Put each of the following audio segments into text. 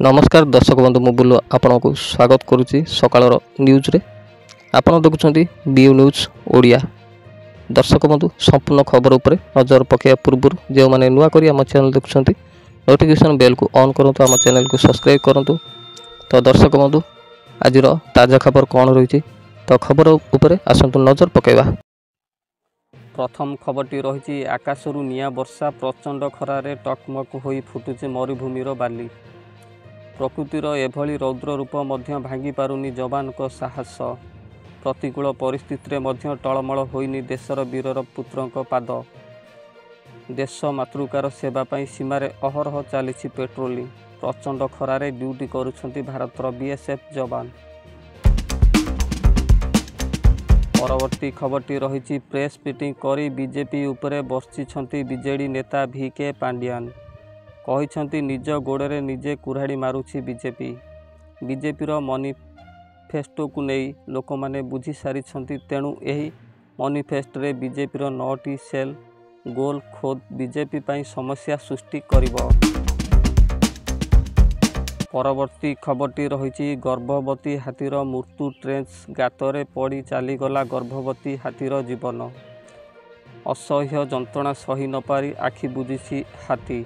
ନମସ୍କାର ଦର୍ଶକ ବନ୍ଧୁ, ମୁଁ ବୁଲୁ ଆପଣଙ୍କୁ ସ୍ୱାଗତ କରୁଛି ସକାଳର ନ୍ୟୁଜ୍ରେ। ଆପଣ ଦେଖୁଛନ୍ତି ବିୟୁ ନ୍ୟୁଜ୍ ଓଡ଼ିଆ। ଦର୍ଶକ ବନ୍ଧୁ, ସମ୍ପୂର୍ଣ୍ଣ ଖବର ଉପରେ ନଜର ପକାଇବା ପୂର୍ବରୁ ଯେଉଁମାନେ ନୂଆ କରି ଆମ ଚ୍ୟାନେଲ୍ ଦେଖୁଛନ୍ତି, ନୋଟିଫିକେସନ୍ ବେଲ୍କୁ ଅନ୍ କରନ୍ତୁ, ଆମ ଚ୍ୟାନେଲ୍କୁ ସବସ୍କ୍ରାଇବ୍ କରନ୍ତୁ। ତ ଦର୍ଶକ ବନ୍ଧୁ, ଆଜିର ତାଜା ଖବର କ'ଣ ରହିଛି, ତ ଖବର ଉପରେ ଆସନ୍ତୁ ନଜର ପକାଇବା। ପ୍ରଥମ ଖବରଟି ରହିଛି, ଆକାଶରୁ ନିଆଁ ବର୍ଷା, ପ୍ରଚଣ୍ଡ ଖରାରେ ଟକମକ ହୋଇ ଫୁଟୁଛି ମରୁଭୂମିର ବାଲି। ପ୍ରକୃତିର ଏଭଳି ରୌଦ୍ର ରୂପ ମଧ୍ୟ ଭାଙ୍ଗି ପାରୁନି ଯବାନଙ୍କ ସାହସ। ପ୍ରତିକୂଳ ପରିସ୍ଥିତିରେ ମଧ୍ୟ ଟଳମଳ ହୋଇନି ଦେଶର ବୀରର ପୁତ୍ରଙ୍କ ପାଦ। ଦେଶ ମାତୃକାର ସେବା ପାଇଁ ସୀମାରେ ଅହରହ ଚାଲିଛି ପେଟ୍ରୋଲିଂ। ପ୍ରଚଣ୍ଡ ଖରାରେ ଡ୍ୟୁଟି କରୁଛନ୍ତି ଭାରତର ବିଏସ୍ଏଫ୍ ଯବାନ। ପରବର୍ତ୍ତୀ ଖବରଟି ରହିଛି, ପ୍ରେସ୍ ମିଟିଂ କରି ବିଜେପି ଉପରେ ବର୍ଷିଛନ୍ତି ବିଜେଡି ନେତା ଭି କେ ପାଣ୍ଡିଆନ। କହିଛନ୍ତି, ନିଜ ଗୋଡ଼ରେ ନିଜେ କୁରାଢ଼ି ମାରୁଛି ବିଜେପି। ବିଜେପିର ମନିଫେଷ୍ଟୋକୁ ନେଇ ଲୋକମାନେ ବୁଝି ସାରିଛନ୍ତି। ତେଣୁ ଏହି ମନିଫେଷ୍ଟୋରେ ବିଜେପିର 9ଟି ସେଲ୍ ଗୋଲ୍ ଖୋଦ୍ ବିଜେପି ପାଇଁ ସମସ୍ୟା ସୃଷ୍ଟି କରିବ। ପରବର୍ତ୍ତୀ ଖବରଟି ରହିଛି, ଗର୍ଭବତୀ ହାତୀର ମୃତ୍ୟୁ। ଟ୍ରେଞ୍ଚ ଗାତରେ ପଡ଼ି ଚାଲିଗଲା ଗର୍ଭବତୀ ହାତୀର ଜୀବନ। ଅସହ୍ୟ ଯନ୍ତ୍ରଣା ସହି ନପାରି ଆଖି ବୁଜିଛି ହାତୀ।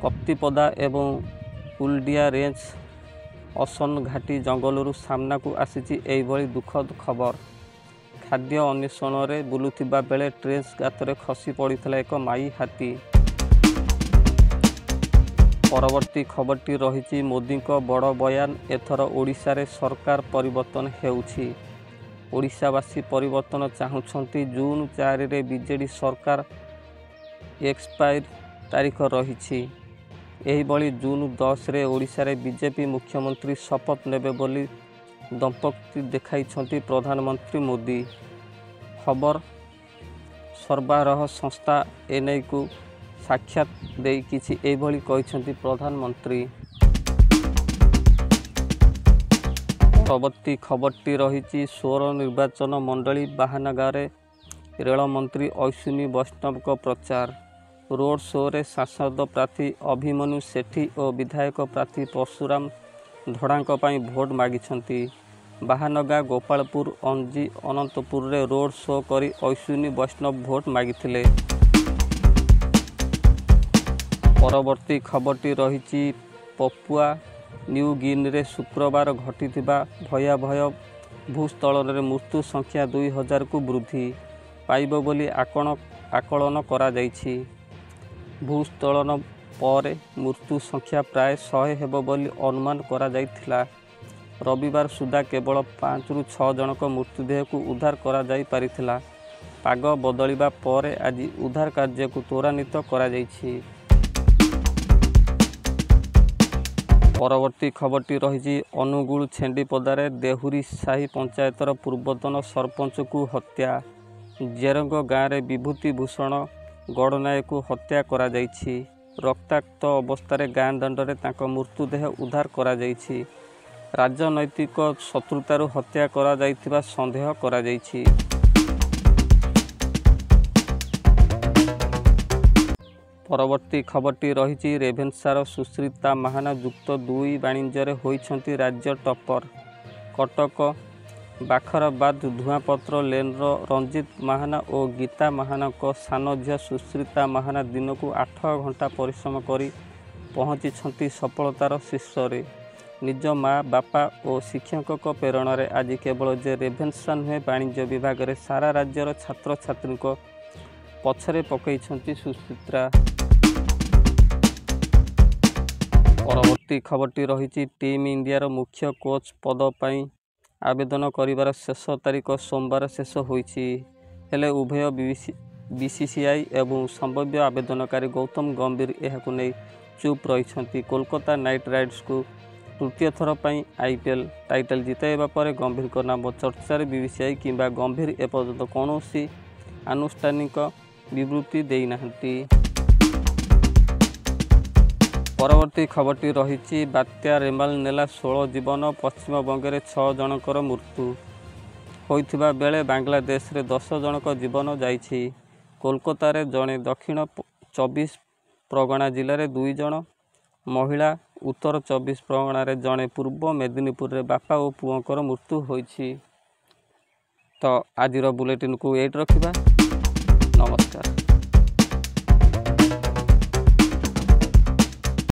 କପ୍ତିପଦା ଏବଂ କୁଲଡିହା ରେଞ୍ଜ ଅସନ ଘାଟି ଜଙ୍ଗଲରୁ ସାମ୍ନାକୁ ଆସିଛି ଏହିଭଳି ଦୁଃଖଦ ଖବର। ଖାଦ୍ୟ ଅନ୍ୱେଷଣରେ ବୁଲୁଥିବା ବେଳେ ଟ୍ରେଞ୍ଚ ଗାତରେ ଖସି ପଡ଼ିଥିଲା ଏକ ମାଇ ହାତୀ। ପରବର୍ତ୍ତୀ ଖବରଟି ରହିଛି, ମୋଦିଙ୍କ ବଡ଼ ବୟାନ, ଏଥର ଓଡ଼ିଶାରେ ସରକାର ପରିବର୍ତ୍ତନ ହେଉଛି। ଓଡ଼ିଶାବାସୀ ପରିବର୍ତ୍ତନ ଚାହୁଁଛନ୍ତି। ଜୁନ୍ 4ରେ ବିଜେଡି ସରକାର ଏକ୍ସପାୟାର ତାରିଖ ରହିଛି। ଏହିଭଳି ଜୁନ୍ 10ରେ ଓଡ଼ିଶାରେ ବିଜେପି ମୁଖ୍ୟମନ୍ତ୍ରୀ ଶପଥ ନେବେ ବୋଲି ଦମ୍ଭୋକ୍ତି ଦେଖାଇଛନ୍ତି ପ୍ରଧାନମନ୍ତ୍ରୀ ମୋଦି। ଖବର ସରବରାହ ସଂସ୍ଥା ଏନ୍ଆଇକୁ ସାକ୍ଷାତ ଦେଇ କିଛି ଏଭଳି କହିଛନ୍ତି ପ୍ରଧାନମନ୍ତ୍ରୀ। ପରବର୍ତ୍ତୀ ଖବରଟି ରହିଛି, ସୋର ନିର୍ବାଚନ ମଣ୍ଡଳୀ ବାହାନଗାରେ ରେଳମନ୍ତ୍ରୀ ଅଶ୍ୱିନୀ ବୈଷ୍ଣବଙ୍କ ପ୍ରଚାର। ରୋଡ୍ ଶୋରେ ସାଂସଦ ପ୍ରାର୍ଥୀ ଅଭିମନ୍ୟୁ ସେଠୀ ଓ ବିଧାୟକ ପ୍ରାର୍ଥୀ ପରଶୁରାମ ଧଡ଼ାଙ୍କ ପାଇଁ ଭୋଟ ମାଗିଛନ୍ତି। ବାହାନଗା, ଗୋପାଳପୁର, ଅଞ୍ଜି, ଅନନ୍ତପୁରରେ ରୋଡ୍ ଶୋ କରି ଅଶ୍ୱିନୀ ବୈଷ୍ଣବ ଭୋଟ ମାଗିଥିଲେ। ପରବର୍ତ୍ତୀ ଖବରଟି ରହିଛି, ପପୁଆ ନ୍ୟୁ ଗିନିରେ ଶୁକ୍ରବାର ଘଟିଥିବା ଭୟାବହ ଭୂସ୍ଖଳନରେ ମୃତ୍ୟୁ ସଂଖ୍ୟା 2000କୁ ବୃଦ୍ଧି ପାଇବ ବୋଲି ଆକଳନ କରାଯାଇଛି। ଭୂସ୍ଖଳନ ପରେ ମୃତ୍ୟୁ ସଂଖ୍ୟା ପ୍ରାୟ 100 ହେବ ବୋଲି ଅନୁମାନ କରାଯାଇଥିଲା। ରବିବାର ସୁଦ୍ଧା କେବଳ 5ରୁ 6 ଜଣଙ୍କ ମୃତଦେହକୁ ଉଦ୍ଧାର କରାଯାଇପାରିଥିଲା। ପାଗ ବଦଳିବା ପରେ ଆଜି ଉଦ୍ଧାର କାର୍ଯ୍ୟକୁ ତ୍ୱରାନ୍ୱିତ କରାଯାଇଛି। ପରବର୍ତ୍ତୀ ଖବରଟି ରହିଛି, ଅନୁଗୁଳ ଛେଣ୍ଡିପଦାରେ ଦେହୁରୀ ସାହି ପଞ୍ଚାୟତର ପୂର୍ବତନ ସରପଞ୍ଚଙ୍କୁ ହତ୍ୟା। ଜେରଙ୍ଗ ଗାଁରେ ବିଭୂତି ଭୂଷଣ ଗଡ଼ନାୟକଙ୍କୁ ହତ୍ୟା କରାଯାଇଛି। ରକ୍ତାକ୍ତ ଅବସ୍ଥାରେ ଗାଁ ଦାଣ୍ଡରେ ତାଙ୍କ ମୃତଦେହ ଉଦ୍ଧାର କରାଯାଇଛି। ରାଜନୈତିକ ଶତ୍ରୁତାରୁ ହତ୍ୟା କରାଯାଇଥିବା ସନ୍ଦେହ କରାଯାଇଛି। ପରବର୍ତ୍ତୀ ଖବରଟି ରହିଛି, ରେଭେନ୍ସାର ସୁଶ୍ରିତା ମାହାନା ଯୁକ୍ତ 2 ବାଣିଜ୍ୟରେ ହୋଇଛନ୍ତି ରାଜ୍ୟ ଟପ୍ପର। କଟକ ବାଖରାବାଦ ଧୂଆଁପତ୍ର ଲେନ୍ର ରଞ୍ଜିତ ମାହାନା ଓ ଗୀତା ମାହାନାଙ୍କ ସାନ ଝିଅ ସୁଶ୍ରିତା ମାହାନା ଦିନକୁ 8 ଘଣ୍ଟା ପରିଶ୍ରମ କରି ପହଞ୍ଚିଛନ୍ତି ସଫଳତାର ଶୀର୍ଷରେ। ନିଜ ମା, ବାପା ଓ ଶିକ୍ଷକଙ୍କ ପ୍ରେରଣାରେ ଆଜି କେବଳ ଯେ ରେଭେନ୍ସା ନୁହେଁ, ବାଣିଜ୍ୟ ବିଭାଗରେ ସାରା ରାଜ୍ୟର ଛାତ୍ରଛାତ୍ରୀଙ୍କ ପଛରେ ପକାଇଛନ୍ତି ସୁଚିତ୍ରା। ପରବର୍ତ୍ତୀ ଖବରଟି ରହିଛି, ଟିମ୍ ଇଣ୍ଡିଆର ମୁଖ୍ୟ କୋଚ୍ ପଦ ପାଇଁ ଆବେଦନ କରିବାର ଶେଷ ତାରିଖ ସୋମବାର ଶେଷ ହୋଇଛି। ହେଲେ ଉଭୟ ବିସିସିଆଇ ଏବଂ ସମ୍ଭାବ୍ୟ ଆବେଦନକାରୀ ଗୌତମ ଗମ୍ଭୀର ଏହାକୁ ନେଇ ଚୁପ୍ ରହିଛନ୍ତି। କୋଲକାତା ନାଇଟ୍ ରାଇଡର୍ସକୁ ତୃତୀୟ ଥର ପାଇଁ ଆଇପିଏଲ୍ ଟାଇଟଲ୍ ଜିତାଇବା ପରେ ଗମ୍ଭୀରଙ୍କ ନାମ ଚର୍ଚ୍ଚାରେ। ବିସିସିଆଇ କିମ୍ବା ଗମ୍ଭୀର ଏପର୍ଯ୍ୟନ୍ତ କୌଣସି ଆନୁଷ୍ଠାନିକ ବିବୃତି ଦେଇନାହାନ୍ତି। ପରବର୍ତ୍ତୀ ଖବରଟି ରହିଛି, ବାତ୍ୟା ରେମାଲ ନେଲା 16 ଜୀବନ। ପଶ୍ଚିମବଙ୍ଗରେ 6 ଜଣଙ୍କର ମୃତ୍ୟୁ ହୋଇଥିବା ବେଳେ ବାଂଲାଦେଶରେ 10 ଜଣଙ୍କ ଜୀବନ ଯାଇଛି। କୋଲକାତାରେ ଜଣେ, ଦକ୍ଷିଣ 24 ପ୍ରଗଣା ଜିଲ୍ଲାରେ 2 ଜଣ ମହିଳା ଉତ୍ତର 24 ପ୍ରଗଣାରେ ଜଣେ, ପୂର୍ବ ମେଦିନୀପୁରରେ ବାପା ଓ ପୁଅଙ୍କର ମୃତ୍ୟୁ ହୋଇଛି। ତ ଆଜିର ବୁଲେଟିନ୍କୁ ଏଇଠି ରଖିବା। ନମସ୍କାର।